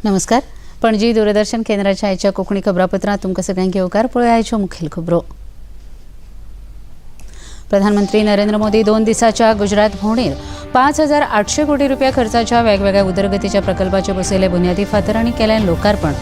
नमस्कार. पणजी दूरदर्शन केंद्राच्या आयच्या कोंकणी खबरापत्रांत तुमकां सगळ्यांक येवकार. पळोवया आयच्यो मुखेल खबरो. प्रधानमंत्री नरेंद्र मोदी 2 दिसाच्या गुजरात भोंवडेर 5,800 कोटी रुपया खर्चाच्या वेगवेगळ्या उदरगतीच्या प्रकल्पाचे बसयले बुन्यादी फातर आनी केलें लोकार्पण.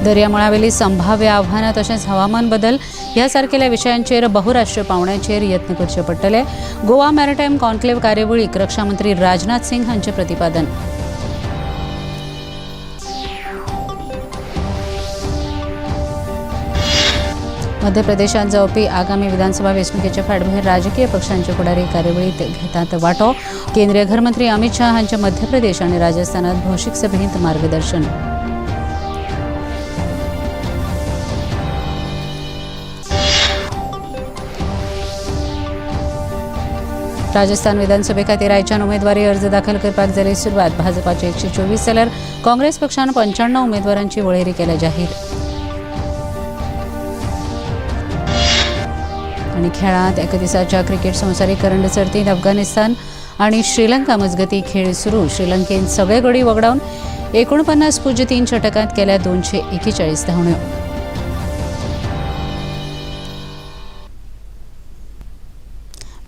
दर्यामळावेली संभाव्य आव्हानां तशेंच हवामान बदल ह्या सारकेल्या विशयांचेर बहुराष्ट्रीय पावंड्याचेर यत्न करचे पडटले. गोवा मॅरिटायम कॉन्क्लेव्ह कार्यावळीक रक्षा मंत्री राजनाथ सिंग हांचें प्रतिपादन. मध्य प्रदेशात जावपी आगामी विधानसभा वेंचणुकेचे फाटभूंयेर राजकीय पक्षांचे फुडारी कार्यावळीत घेतात वांटो. केंद्रीय घरमंत्री अमित शाह हांचे मध्य प्रदेश आनी राजस्थानात भौशीक सभेंत मार्गदर्शन. राजस्थान विधानसभे खातीर आयच्यान उमेदवारी अर्ज दाखल करपाक जाली सुरवात. भाजपाचे 124 जाल्यार काँग्रेस पक्षान 95 उमेदवारांची वळेरी केल्या जाहीर. आनी खेळांत एका दिसाच्या क्रिकेट संवसारीक करंड सर्तींत अफगाणिस्तान आनी श्रीलंका मजगती खेळ सुरू. श्रीलंकेन सगळे गडी वगडावन 49.3 षटकांत केल्या 241 धांवण्यो.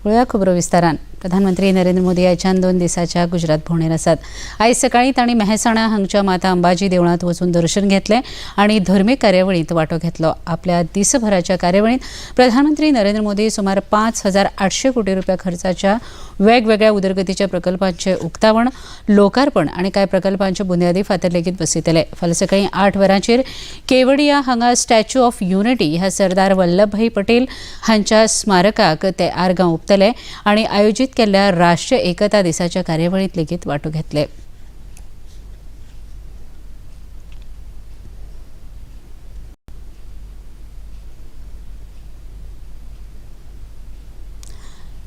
पळोवया खबरो विस्तारान. प्रधानमंत्री नरेंद्र मोदी आयच्यान 2 दिसाच्या गुजरात भोंवडेर आसात. आयज सकाळीं तांणी मेहसाणा हांगच्या माता अंबाजी देवळांत वचून दर्शन घेतलें आनी धर्मीक कार्यावळींत वांटो घेतलो. आपल्या दिसभराच्या कार्यावळींत प्रधानमंत्री नरेंद्र मोदी सुमार 5,800 कोटी रुपया खर्चाच्या वेगवेगळ्या उदरगतीच्या प्रकल्पांचें उक्तावण, लोकार्पण आनी कांय प्रकल्पांचे बुन्यादी फातर लेगीत बसयतले. फाल्यां सकाळीं 8 वरांचेर केवडिया हांगा स्टॅच्यू ऑफ युनिटी ह्या सरदार वल्लभभाई पटेल हांच्या स्मारकाक ते आर्गां ओंपतले आनी आयोजीत केल्ल्या राष्ट्रीय एकता दिसाच्या कार्यावळींत लेगीत वांटो घेतले.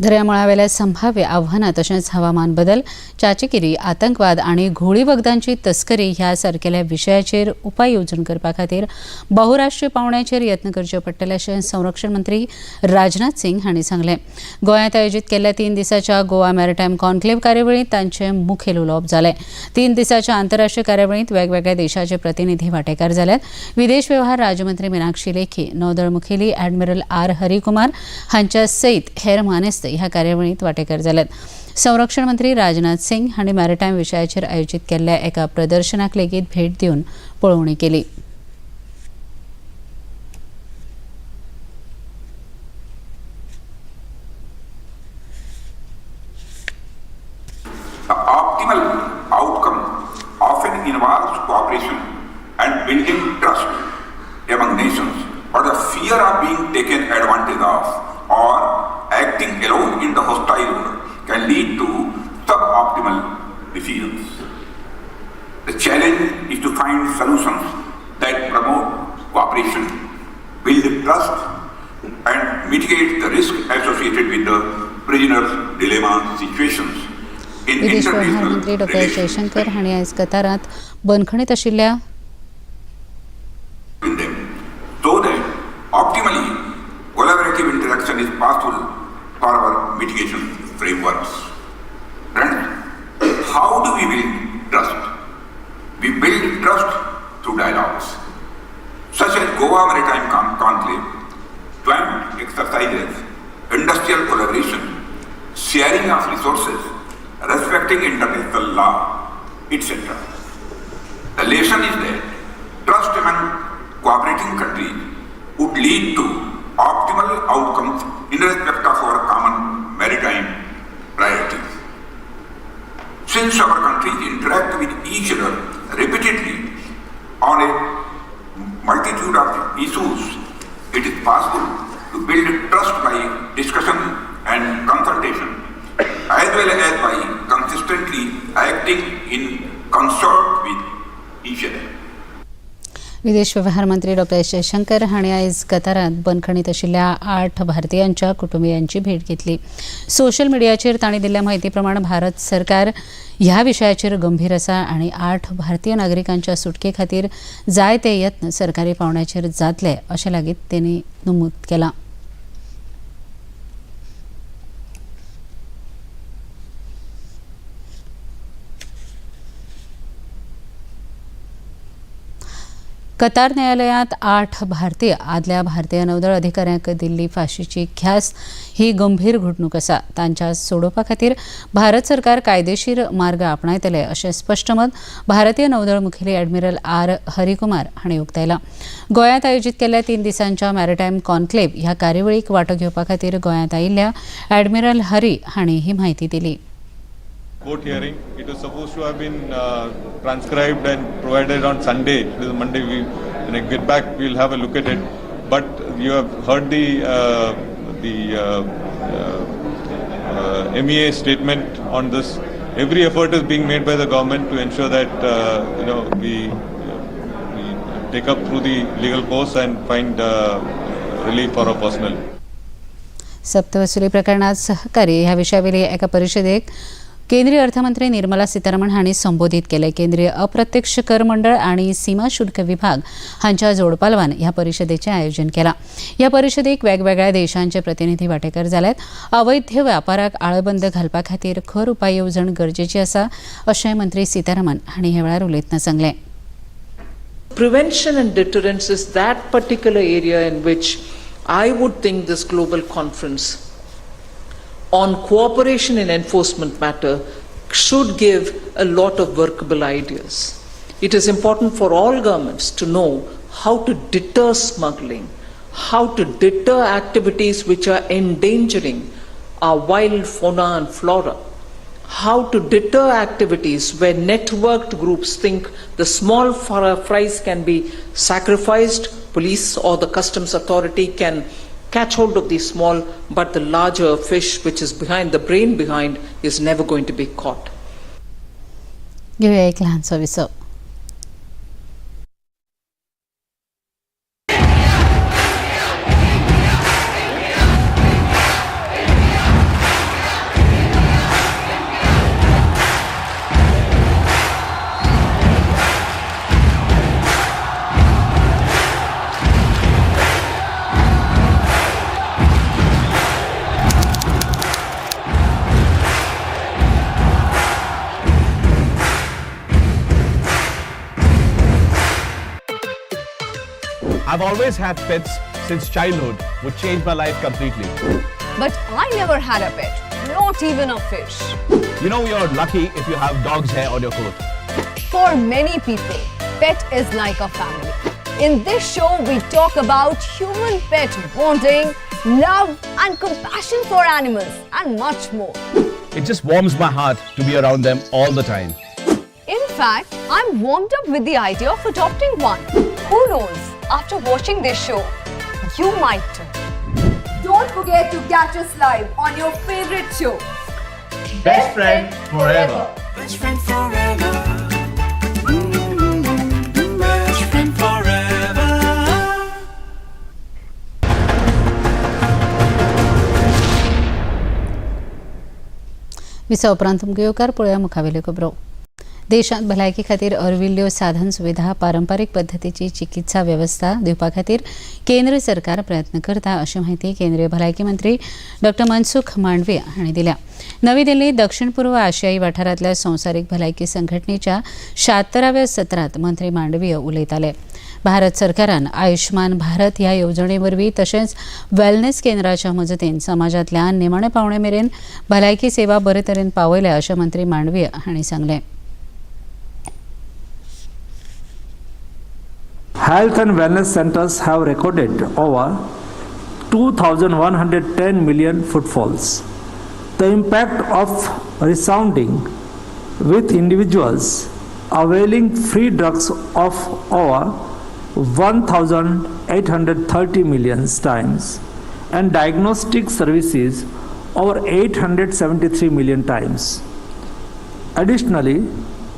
दर्यामळावेल्या संभाव्य आव्हानां तशेंच हवामान बदल, चाचेगिरी, आतंकवाद आनी घोळी वखदांची तस्करी ह्या सारकेल्या विशयाचेर उपाय येवजण करपा खातीर बहुराष्ट्रीय पावंड्याचेर यत्न करचे पडटले अशें संरक्षण मंत्री राजनाथ सिंग हांणी सांगलें. गोंयांत आयोजीत केल्ल्या 3 दिसाच्या गोवा मॅरिटायम कॉन्क्लेव्ह कार्यावळींत तांचें मुखेल उलोवप जालें. 3 दिसाच्या आंतरराष्ट्रीय कार्यावळींत वेगवेगळ्या देशाचे प्रतिनिधी वांटेकार जाल्यात. विदेश व्यवहार राज्यमंत्री मीनाक्षी लेखी, नौदळ मुखेली ॲडमिरल आर हरिकुमार हांच्या सयत हेर मानेस्त ह्या कार्यावळींत वांटेकार जाल्यात. संरक्षण मंत्री राजनाथ सिंग हांणी मॅरिटायम विशयाचेर आयोजीत केल्ल्या एका प्रदर्शनाक लेगीत भेट दिवन पळोवणी केली. The optimal outcome often involves cooperation and building trust among nations, but the fear of being taken advantage of or acting alone in the hostile world can lead to suboptimal decisions. The challenge is to find solutions that promote cooperation, build trust, and mitigate the risk associated with the prisoner's dilemma situations in विदेश व्यवहार international मंत्री डॉ. relations. Jaishankar हांणी आयज कतारांत बंदखणीत आशिल्ल्या in them, so that optimally collaborative interaction is possible for our mitigation frameworks. Friends, how do we build trust? We build trust through dialogues, such as Goa Maritime Conclave, joint exercises, industrial collaboration, sharing of resources, respecting international law, etc. The lesson is that trust among cooperating countries would lead to optimal outcomes in respect of our common maritime priorities. Since our countries interact with each other repeatedly on a multitude of issues, it is possible to build trust by discussion and consultation, as well as by consistently acting in concert with each other. विदेश व्यवहार मंत्री डॉ. S Jaishankar हांणी आयज कतारांत बंदखणीत आशिल्ल्या 8 भारतीयांच्या कुटुंबियांची भेट घेतली. Social मिडियाचेर तांणी दिल्ल्या म्हायती प्रमाण भारत सरकार ह्या विशयाचेर गंभीर आसा आनी 8 भारतीय नागरिकांच्या सुटके खातीर जाय ते यत्न सरकारी पावंड्याचेर जातले अशें लागीत तेणी नमूद केलां. कतार न्यायालयांत 8 भारतीय आदल्या भारतीय नौदळ अधिकाऱ्यांक दिल्ली फाशीची ख्यास्त ही गंभीर घडणूक आसा. तांच्या सोडोवपा खातीर भारत सरकार कायदेशीर मार्ग आपणायतले अशें स्पश्ट मत भारतीय नौदळ मुखेली ॲडमिरल आर हरिकुमार हांणी उक्तायलां. गोंयांत आयोजीत केल्ल्या 3 दिसांच्या मॅरिटायम कॉन्क्लेव्ह ह्या कार्यावळीक वांटो घेवपा खातीर गोंयांत आयिल्ल्या ॲडमिरल हरी हांणी ही म्हायती दिली. Court hearing. It was supposed to have been transcribed and provided on Sunday. It is Monday. When I get back, we'll have a look at it. But you have heard the MEA statement on this. Every effort is being made by the government to ensure that we take up through the legal course and find relief for our personnel. सक्तवसुली प्रकरणात सहकारी ह्या विशयावेली एका परिशदेक केंद्रीय अर्थमंत्री निर्मला सीतारामन हांणी संबोधीत केले. केंद्रीय अप्रत्यक्ष कर मंडळ आनी सीमा शुल्क विभाग हांच्या जोडपालवान ह्या परिशदेचें आयोजन केलां. ह्या परिशदेक वेगवेगळ्या देशांचे प्रतिनिधी वांटेकार जाल्यात. अवैध व्यापाराक आळबंद घालपा खातीर खर उपाय येवजण गरजेची आसा अशें मंत्री सीतारामन हांणी ह्या वेळार उलयतना सांगलें. Prevention and deterrence is that particular area in which I would think this global conference on cooperation in enforcement matter should give a lot of workable ideas. It is important for all governments to know how to deter smuggling, how to deter activities which are endangering our wild fauna and flora, how to deter activities where networked groups think the small fries can be sacrificed, police or the customs authority can catch hold of the small, but the larger fish which is behind, the brain behind, is never going to be caught. घेऊया एक लहानसो विसव. I've always had pets since childhood, which changed my life completely. But I never had a pet, not even a fish. You know, you're lucky if you have dog's hair on your coat. For many people, pet is like a family. In this show, we talk about human-pet bonding, love and compassion for animals, and much more. It just warms my heart to be around them all the time. In fact, I'm warmed up with the idea of adopting one. Who knows, after watching this show, you might too. Don't forget to catch us live on your favorite show, Best Friend Forever. Best friend forever. Best friend forever. विसा उपरांत तुमकां येवकार. पळोवया मुखावेल्यो खबरो. देशांत भलायकी खातीर अर्विल्ल्यो साधन सुविधा, पारंपारीक पद्दतीची चिकित्सा वेवस्था दिवपा खातीर केंद्र सरकार प्रयत्न करता अशी म्हायती केंद्रीय भलायकी मंत्री डॉक्टर मनसुख मांडवीय हांणी दिल्या. नवी दिल्लीत दक्षिण पूर्व आशियाई वाठारांतल्या संवसारीक भलायकी संघटनेच्या 76व्या सत्रांत मंत्री मांडवीय उलयताले. भारत सरकारान आयुष्मान भारत ह्या येवजणे वरवीं तशेंच वेलनेस केंद्राच्या मजतीन समाजांतल्या निमाणे पावणे मेरेन भलायकी सेवा बरे तरेन पावयल्या अशें मंत्री मांडवीय हांणी सांगलें. Health and wellness centers have recorded over 2,110 million footfalls. The impact of resounding with individuals availing free drugs of over 1,830 million times and diagnostic services over 873 million times. Additionally,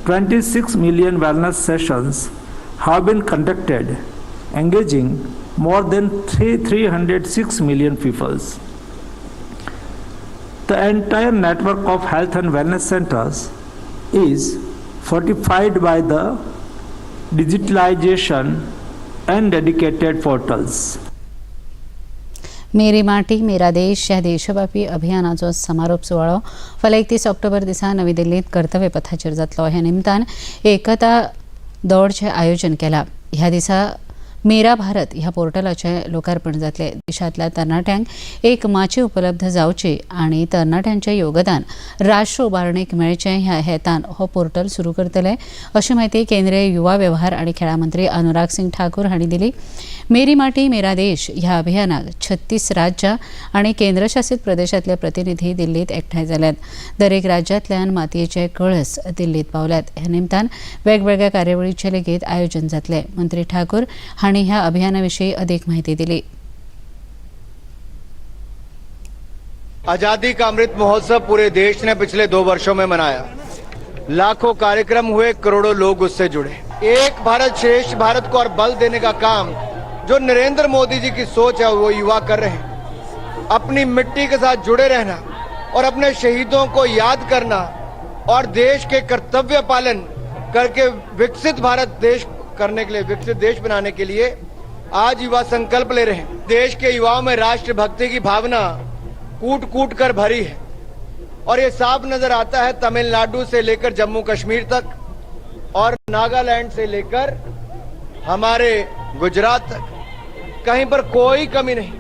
26 million wellness sessions have been conducted, engaging more than 306 million people. The entire network of health and wellness centers is fortified by the digitalization and dedicated portals. मेरी माटी मेरा देश ह्या देशव्यापी अभियानाचो समारोप सुवाळो फाल्यां 31 ऑक्टोबर दिसा नवी दिल्लींत कर्तव्य पथाचेर जातलो. ह्या निमतान एकता दौडचें आयोजन केलां. ह्या दिसा मेरा भारत ह्या पोर्टलाचें लोकार्पण जातलें. देशांतल्या तरणाट्यांक एक माची उपलब्ध जावची आनी तरणाट्यांचें योगदान राष्ट्र उबारणेक मेळचें ह्या हेतान हो पोर्टल सुरू करतले, अशी म्हायती केंद्रीय युवा वेव्हार आनी खेळां मंत्री अनुराग सिंग ठाकूर हांणी दिली. मेरी माटी मेरा देश ह्या अभियानाक 36 राज्यां आनी केंद्रशासीत प्रदेशांतले प्रतिनिधी दिल्लीत एकठांय जाल्यात. दरेक राज्यांतल्यान मातयेचे कळस दिल्लीत पावल्यात. ह्या निमतान वेगवेगळ्या कार्यावळीचें लेगीत आयोजन जातलें. मंत्री ठाकूर हांणी ह्या अभियाना विशीं अदीक म्हायती दिली. आजादी का अमृत महोत्सव पूरे देश ने पिछले 2 वर्षों में मनाया. लाखों कार्यक्रम हुए, करोड़ों लोग उससे जुड़े. एक भारत श्रेष्ठ भारत को और बल देने का काम जो नरेंद्र मोदी जी की सोच है, वो युवा कर रहे हैं. अपनी मिट्टी के साथ जुड़े रहना और अपने शहीदों को याद करना और देश के कर्तव्य पालन करके विकसित भारत देश करने के लिए, विकसित देश बनाने के लिए आज युवा संकल्प ले रहे हैं. देश के युवाओं में राष्ट्रभक्ति की भावना कूट कूट कर भरी है और ये साफ नजर आता है तमिलनाडु से लेकर जम्मू कश्मीर तक और नागालैंड से लेकर हमारे गुजरात तक, कहीं पर कोई कमी नहीं.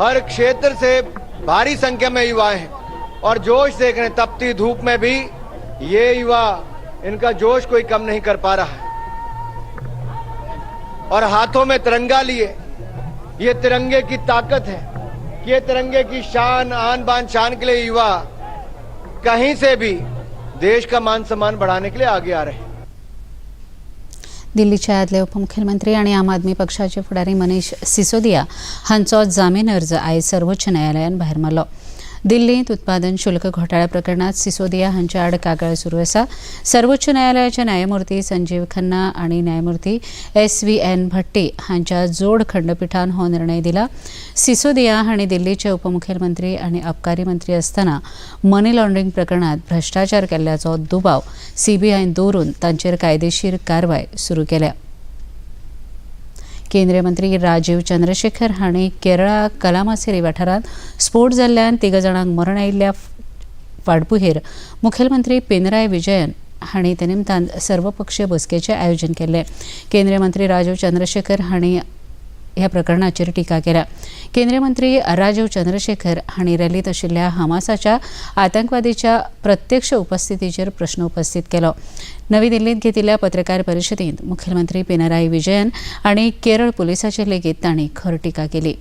हर क्षेत्र से भारी संख्या में युवा हैं और जोश देख रहे हैं. तपती धूप में भी ये युवा, इनका जोश कोई कम नहीं कर पा रहा है और हाथों में तिरंगा लिए, ये तिरंगे की ताकत है कि ये तिरंगे की शान, आन बान शान के लिए युवा कहीं से भी देश का मान सम्मान बढ़ाने के लिए आगे आ रहे हैं. दिल्लीचे आदले उपमुख्यमंत्री आणि आम आदमी पक्षाचे फुडारी मनीष सिसोदिया हांचो जामीन अर्ज आयज सर्वोच्च न्यायालयान भायर मारलो. दिल्लींत उत्पादन शुल्क घोटाळ्या प्रकरणात सिसोदिया हांच्या आड कागाळ सुरू आसा. सर्वोच्च न्यायालयाचे न्यायमूर्ती संजीव खन्ना आनी न्यायमूर्ती एस व्ही एन भट्टी हांच्या जोड खंडपिठान हो निर्णय दिला. सिसोदिया हांणी दिल्लीचे उपमुखेलमंत्री आनी अबकारी मंत्री आसतना मनी लॉन्ड्रिंग प्रकरणात भ्रष्टाचार केल्ल्याचो दुबाव सीबीआयन दवरून तांचेर कायदेशीर कारवाय सुरू केल्या. केंद्रीय मंत्री राजीव चंद्रशेखर हांणी केरळा कलामासेरी वाठारांत स्फोट जाल्ल्यान तिगा जाणांक मरण आयिल्ल्या फाटभुंयेर मुखेलमंत्री पिनराय विजयन हांणी ते निमतान सर्वपक्षीय बसकेचें आयोजन केल्लें. केंद्रीय मंत्री राजीव चंद्रशेखर हांणी ह्या प्रकरणाचेर टिका केल्या. केंद्रीय मंत्री राजीव चंद्रशेखर हांणी रॅलीत आशिल्ल्या हमासाच्या आतंकवादीच्या प्रत्यक्ष उपस्थितीचेर प्रश्न उपस्थित केलो. नवी दिल्लीत घेतिल्ल्या पत्रकार परिशदेंत मुखेलमंत्री पिनराई विजयन आनी केरळ पुलिसाचेर लेगीत तांणी खर टिका केली.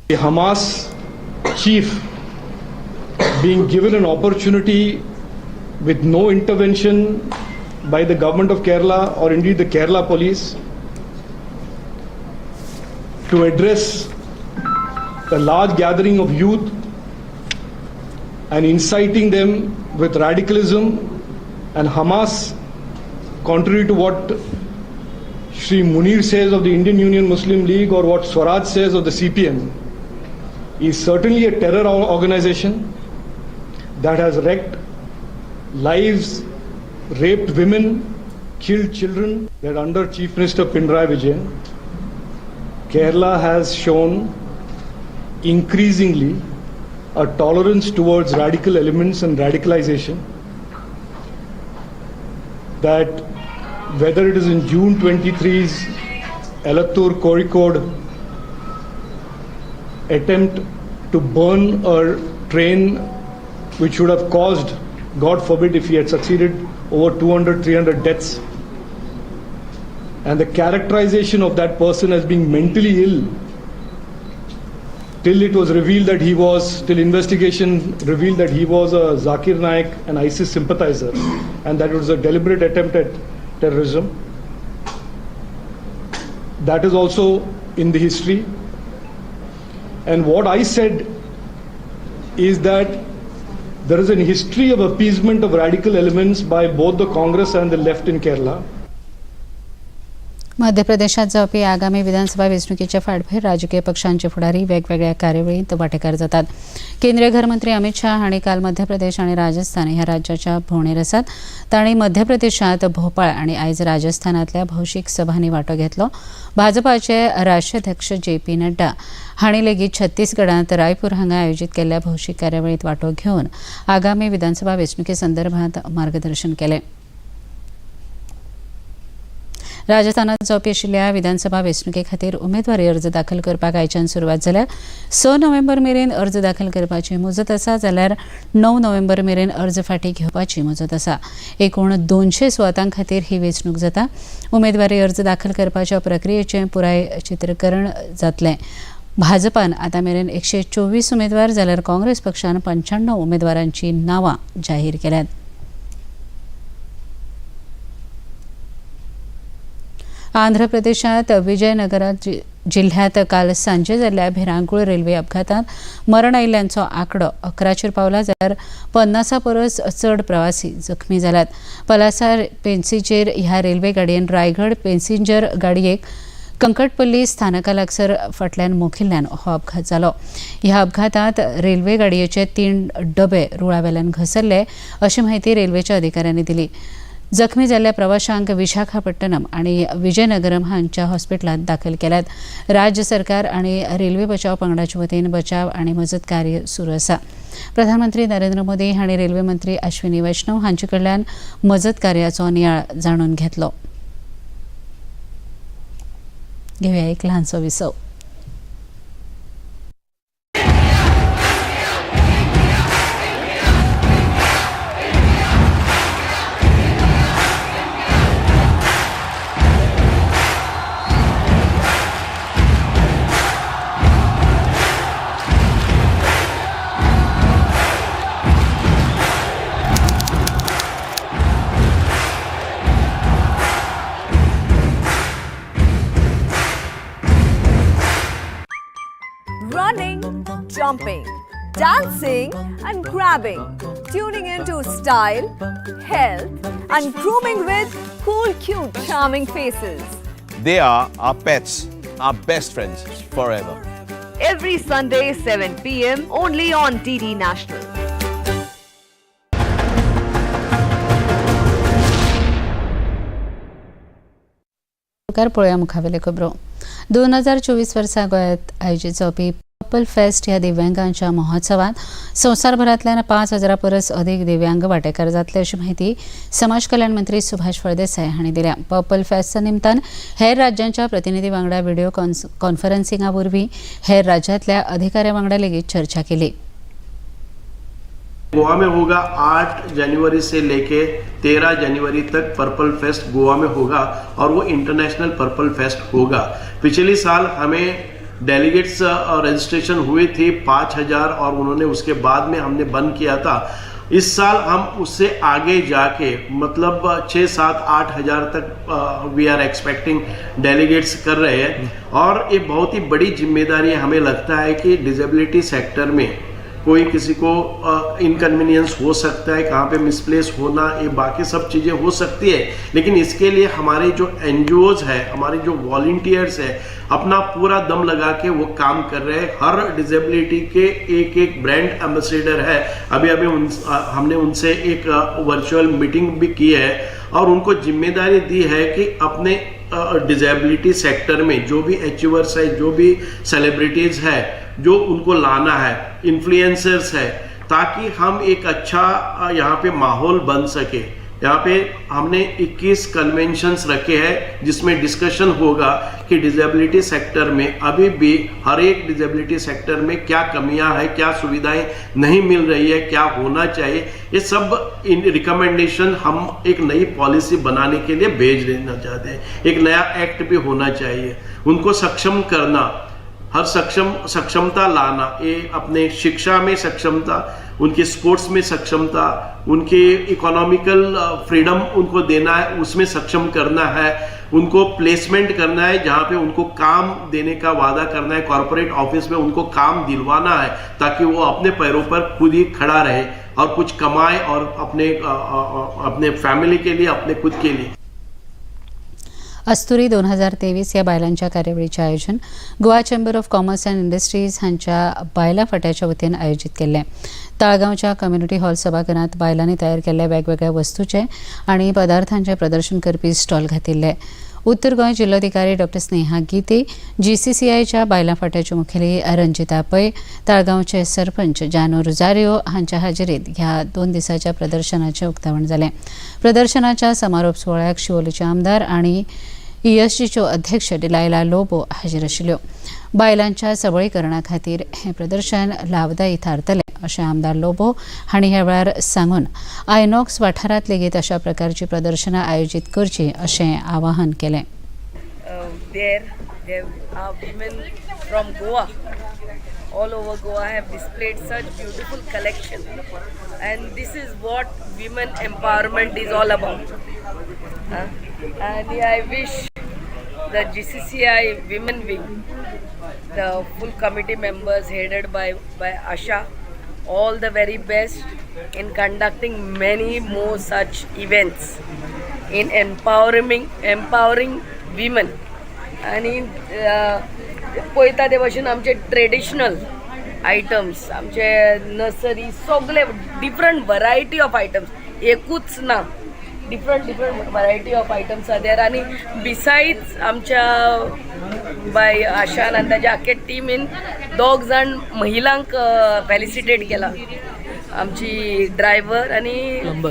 The Hamas chief being given an opportunity with no intervention by the government of Kerala or indeed the Kerala police to address a large gathering of youth and inciting them with radicalism, and Hamas, contrary to what Shri Munir says of the Indian Union Muslim League or what Swaraj says of the CPM, is certainly a terror organization that has wrecked lives, raped women, killed children. That under Chief Minister Pinarayi Vijayan, Kerala has shown increasingly a tolerance towards radical elements and radicalization, that whether it is in June 23's Elathur Kozhikode attempt to burn a train which would have caused, God forbid, if he had succeeded, over 200, 300 deaths. And the characterization of that person as being mentally ill till it was revealed that he was, till investigation revealed that he was a Zakir Naik, an ISIS sympathizer, and that it was a deliberate attempt at terrorism. That is also in the history. And what I said is that there is a history of appeasement of radical elements by both the Congress and the left in Kerala. मध्य प्रदेशात जावपी आगामी विधानसभा वेंचणुकेच्या फाटभूंयेर राजकीय पक्षांचे फुडारी वेगवेगळ्या कार्यावळींत वांटेकार जातात. केंद्रीय घरमंत्री अमित शाह हांणी काल मध्य प्रदेश आनी राजस्थान ह्या राज्याच्या भोंवडेर आसात. तांणी मध्य प्रदेशात भोपाळ आनी आयज राजस्थानांतल्या भौशीक सभांनी वांटो घेतलो. भाजपाचे राष्ट्राध्यक्ष जे पी नड्डा हांणी लेगीत छत्तीसगडांत रायपूर हांगा आयोजीत केल्ल्या भौशीक कार्यावळींत वांटो घेवन आगामी विधानसभा वेंचणुके संदर्भात मार्गदर्शन केलें. राजस्थानात जावपी आशिल्ल्या विधानसभा वेंचणुके खातीर उमेदवारी अर्ज दाखल करपाक आयच्यान सुरवात जाल्या. 6 नोव्हेंबर मेरेन अर्ज दाखल करपाची मुजत आसा, जाल्यार 9 नोव्हेंबर मेरेन अर्ज फाटीं घेवपाची मुजत आसा. एकूण 200 सुवातां खातीर ही वेंचणूक जाता. उमेदवारी अर्ज दाखल करपाच्या प्रक्रियेचें पुराय चित्रीकरण जातलें. भाजपान आतां मेरेन 124 उमेदवार जाल्यार काँग्रेस पक्षान 95 उमेदवारांची नांवां जाहीर केल्यात. आंध्र प्रदेशात विजयनगरा जिल्ह्यात काल सांजे जाल्ल्या भिरांकूळ रेल्वे अपघातांत मरण आयिल्ल्यांचो आंकडो 11चेर पावला, जाल्यार 50 परस चड प्रवासी जखमी जाल्यात. पलासा पेन्सीचेर ह्या रेल्वे गाडयेन रायगड पेसेंजर गाडयेक कंकटपल्ली स्थानका लागसर फाटल्यान मोखिल्ल्यान हो अपघात जालो. ह्या अपघातांत रेल्वे गाडयेचे 3 डबे रुळावेल्यान घसरले अशी माहिती रेल्वेच्या अधिकाऱ्यांनी दिली. जखमी जाल्ल्या प्रवाशांक विशाखापट्टणम आनी विजयनगरम हांच्या हॉस्पिटलांत दाखल केल्यात. राज्य सरकार आनी रेल्वे बचाव पंगडाचे वतीन बचाव आनी मजत कार्य सुरू आसा. प्रधानमंत्री नरेंद्र मोदी हांणी रेल्वे मंत्री अश्विनी वैष्णव हांचे कडल्यान मजत कार्याचो नियाळ जाणून घेतलो. घेवया एक ल्हानसो विसव. Running, jumping, dancing and grabbing. Tuning into style, health and grooming with cool, cute, charming faces. They are our pets, our best friends forever. Every Sunday 7 p.m. only on DD National. पळोवया मुखावेले खबरो. 2024 वर्सा गोंयांत आयोजीत जावपी purple fest ह्या दिव्यांगांच्या महोत्सवात संवसारभरांतल्यान 5000 परस अदीक दिव्यांग वांटेकार जातले अशी माहिती समाज कल्याण मंत्री सुभाष फळदेसाय हांणी दिल्या. पर्पल फेस्टच्या निमतान हेर राज्यांच्या प्रतिनिधी वांगडा व्हिडिओ कॉन्फरन्सिंगा वरवीं हेर राज्यांतल्या अधिकाऱ्यां वांगडा लेगीत चर्चा केली. गोवा में होगा 8 जनवरी से लेके 13 जनवरी तक पर्पल फेस्ट गोवा में होगा और वो इंटरनेशनल पर्पल फेस्ट होगा. पिछले साल हमें डेलीगेट्स रजिस्ट्रेशन हुए थे 5000 और उन्होंने उसके बाद में हमने बंद किया था. इस साल हम उससे आगे जाके मतलब 6, 7, 8 हज़ार तक we are expecting delegates कर रहे हैं और ये बहुत ही बड़ी जिम्मेदारी हमें लगता है कि डिसेबिलिटी सेक्टर में कोई किसी को इनकन्वीनियंस हो सकता है, कहाँ पे मिसप्लेस होना, ये बाकी सब चीज़ें हो सकती है. लेकिन इसके लिए हमारे जो एनजीओज है, हमारे जो वॉलंटियर्स है, अपना पूरा दम लगा के वो काम कर रहे हैं. हर डिसेबिलिटी के एक एक ब्रांड एम्बेसडर है. अभी अभी हमने उनसे एक वर्चुअल मीटिंग भी की है और उनको जिम्मेदारी दी है कि अपने डिसेबिलिटी सेक्टर में जो भी अचीवर्स है, जो भी सेलिब्रिटीज़ है, जो उनको लाना है, इन्फ्लुएंसर्स है, ताकि हम एक अच्छा यहाँ पे माहौल बन सके. यहाँ पे हमने 21 कन्वेंशंस रखे हैं जिसमें डिस्कशन होगा कि डिसेबिलिटी सेक्टर में अभी भी हर एक डिसेबिलिटी सेक्टर में क्या कमियां है, क्या सुविधाएं नहीं मिल रही है, क्या होना चाहिए. ये सब इन रिकमेंडेशन हम एक नई पॉलिसी बनाने के लिए भेज देना चाहते हैं. एक नया एक्ट भी होना चाहिए, उनको सक्षम करना, हर सक्षमता लाना, ये अपने शिक्षा में सक्षमता, उनकी स्पोर्ट्स में सक्षमता, उनकी इकोनॉमिकल फ्रीडम उनको देना है, उसमें सक्षम करना है, उनको प्लेसमेंट करना है जहाँ पे उनको काम देने का वादा करना है, कॉरपोरेट ऑफिस में उनको काम दिलवाना है ताकि वो अपने पैरों पर खुद ही खड़ा रहे और कुछ कमाए और अपने फैमिली के लिए, अपने खुद के लिए. अस्तुरी 2023 ह्या बायलांच्या कार्यावळीचें आयोजन Goa chamber of commerce and industries हांच्या बायलां फांट्याच्या वतीन आयोजीत केल्लें. ताळगांवच्या कम्युनिटी हॉल सभाघरांत बायलांनी तयार केल्ल्या वेगवेगळ्या वस्तूचें आनी पदार्थांचें प्रदर्शन करपी स्टॉल घातिल्ले. उत्तर गोंय जिल्लोधिकारी डॉ स्नेहा गीते, जीसीसीआयच्या बायलां फांट्याच्यो मुखेली रंजिता पै, ताळगांवचे सरपंच जानू रुजारियो हांच्या हाजेरीत ह्या 2 दिसांच्या प्रदर्शनाचें उक्तावण जालें. प्रदर्शनाच्या समारोप सुवाळ्याक शिवोलीचे आमदार आनी ईएसजीच्यो अध्यक्ष डिलायला लोबो हाजीर आशिल्ल्यो. बायलांच्या सबळीकरणा खातीर हें प्रदर्शन लावदायी थारतलें अशें आमदार लोबो हांणी ह्या वेळार सांगून आयनॉक्स वाठारांत लेगीत अशा प्रकारची प्रदर्शनां आयोजीत करची अशें आवाहन केलें. There are women from Goa, all over Goa have displayed such beautiful collection, and this is what women empowerment is all about. And I wish the GCCI Women Wing, the full committee members headed by Asha, all the very best in conducting many more such events in empowering women. आणि पळयता ते भाशेन आमचे traditional items, आमचे nursery, सगळे different variety of items, एकूच ना, different different variety of items are there. आनी बिसायड्स आमच्या बाय आशान आनी ताच्या आख्खे टिमीन दोग जाण महिलांक फेलिसिटेट केला, आमची ड्रायव्हर आनी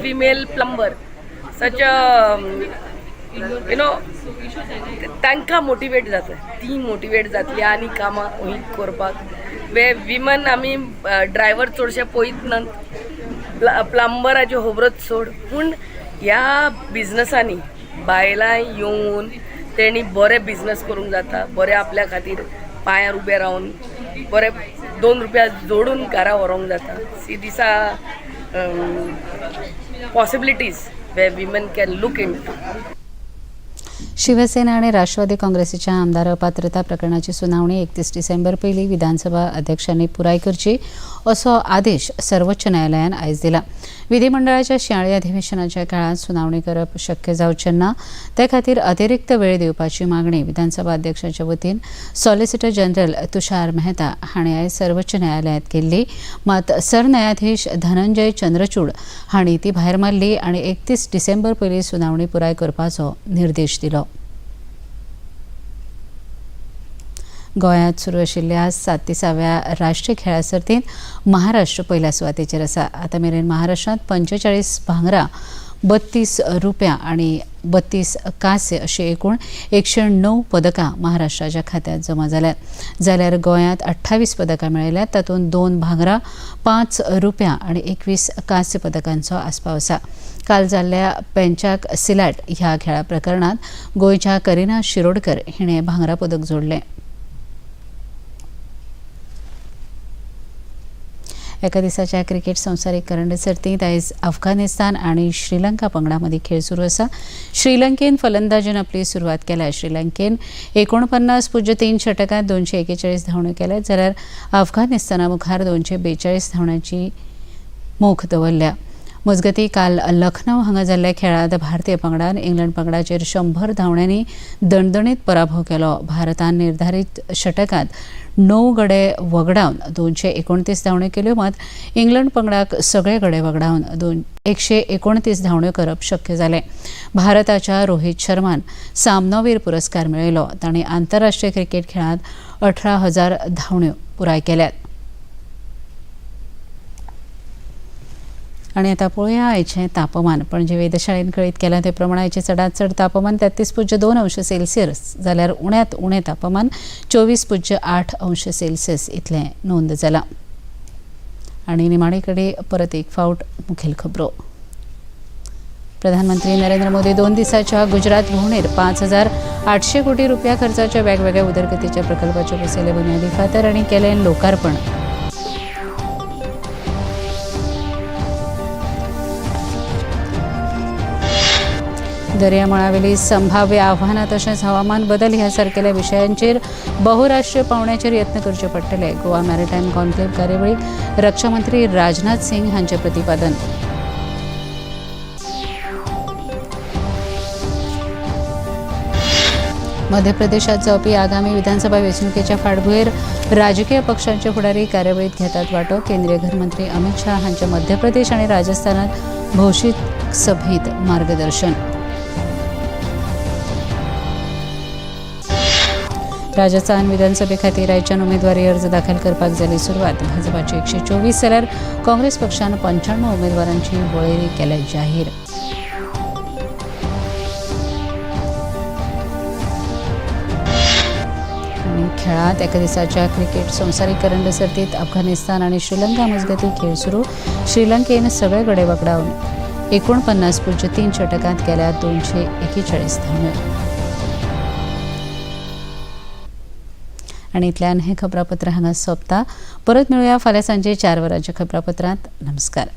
female plumber. Such तांकां मोटिवेट जाता, ती मोटिवेट जातली आनी कामां वयर करपाक. वे विमन आमी ड्रायव्हर चडशे पळयत नात, प्लंबराच्यो खबरोच सोड, पूण ह्या बिजनसांनी बायलां येवन तेणी बरे बिजनस करूंक जाता, बरे आपल्या खातीर पांयार उबे रावन बरे 2 रुपया जोडून घरा व्हरोंक जाता. See, these are possibilities where women can look into. Shiv Sena आणि राष्ट्रवादी काँग्रेसीच्या आमदार अपात्रता प्रकरणाची सुनावणी 31 डिसेंबर पयलीं विधानसभा अध्यक्षांनी पुराय करची असो आदेश सर्वोच्च न्यायालयान आयज दिला. विधिमंडळाच्या शिंयाळी अधिवेशनाच्या काळात सुनावणी करप शक्य जावचें ना, ते खातीर अतिरिक्त वेळ दिवपाची मागणी विधानसभा अध्यक्षाच्या वतीन सॉलिसिटर जनरल तुषार मेहता हांणी आयज सर्वोच्च न्यायालयांत केल्ली. मात सरन्यायाधीश धनंजय चंद्रचूड हांणी ती भायर मारली आनी 31 डिसेंबर पयलीं सुनावणी पुराय करपाचो निर्देश दिलो. गोंयांत सुरू आशिल्ल्या 37व्या राष्ट्रीय खेळां सर्तींत महाराष्ट्र पयल्या सुवातेचेर आसा. आतां मेरेन महाराष्ट्रांत 45 भांगरां, 32 रुप्या आनी 32 कांस्य अशी एकूण 109 पदकां महाराष्ट्राच्या खात्यांत जमा जाल्यात, जाल्यार गोंयांत 28 पदकां मेळयल्यात. तातूंत दोन भांगरां, पांच रुप्या आनी 21 कांस्य पदकांचो आस्पाव आसा. काल जाल्ल्या पेंचाक सिलाट ह्या खेळा प्रकरणात गोंयच्या करिना शिरोडकर हिणें भांगरा पदक जोडलें. एका दिसाच्या क्रिकेट संवसारीक करंड सर्तींत आयज अफगाणिस्तान आनी श्रीलंका पंगडा मदीं खेळ सुरू आसा. श्रीलंकेन फलंदाजीन आपली सुरवात केल्या. श्रीलंकेन 49.3 षटकात 241 धांवड्यो केल्या, जाल्यार अफगाणिस्ताना मुखार 242 धांवड्यांची मोख दवरल्या. मजगतीं, काल लखनौ हांगा जाल्ल्या खेळांत भारतीय पंगडान इंग्लंड पंगडाचेर 100 धांवड्यांनी दणदणीत पराभव केलो. भारतान निर्धारीत षटकात णव गडे वगडावन 229 धांवड्यो केल्यो, मात इंग्लंड पंगडाक सगळे गडे वगडावन 129 धांवड्यो करप शक्य जालें. भारताच्या रोहीत शर्मान सामनोवीर पुरस्कार मेळयलो. ताणें आंतरराष्ट्रीय क्रिकेट खेळांत 18,000 धांवड्यो पुराय केल्यात. आनी आतां पळोवया आयचें तापमान. पणजे वेधशाळेन कळीत केलां ते प्रमाण आयचें चडांत चड तापमान 33.2 अंश सेल्सियस, जाल्यार उण्यांत उणें तापमान 24.8 अंश सेल्सियस इतलें नोंद जालां. आनी निमाणे कडेन परत एक फावट मुखेल खबरो. प्रधानमंत्री नरेंद्र मोदी 2 दिसाच्या गुजरात भोंवडेर. 5800 कोटी रुपया खर्चाच्या वेगवेगळ्या उदरगतीच्या प्रकल्पाच्यो बसयले बुन्यादी फातर आनी केलें लोकार्पण. दर्यामळावेली संभाव्य आव्हानां तशेंच हवामान बदल ह्या सारकेल्या विशयांचेर बहुराष्ट्रीय पावंड्याचेर यत्न करचे पडटले. गोवा मॅरिटायम कॉन्क्लेव्ह कार्यावळीक रक्षामंत्री राजनाथ सिंग हांचें प्रतिपादन. मध्य प्रदेशात जावपी आगामी विधानसभा वेंचणुकेच्या फाटभुंयेर राजकीय पक्षांचे फुडारी कार्यावळीत घेतात वांटो. केंद्रीय घरमंत्री अमित शाह हांचे मध्य प्रदेश आनी राजस्थानात भौशीक सभेत मार्गदर्शन. राजस्थान विधानसभे खातीर आयच्यान उमेदवारी अर्ज दाखल करपाक जाली सुरवात. भाजपाची 124 जाल्यार काँग्रेस पक्षान 95 उमेदवारांची वळेरी केल्या जाहीर. खेळांत एका दिसाच्या क्रिकेट संवसारीक करंड सर्तीत अफगाणिस्तान आनी श्रीलंका मजगतीं खेळ सुरू. श्रीलंकेन सगळे गडे वगडावन 49.3 षटकांत केल्या 241 धांवड्यो. आनी इतल्यान हें खबरापत्र हांगा सोंपता. परत मेळुया फाल्यां सांजे 4 वरांच्या खबरापत्रांत. नमस्कार.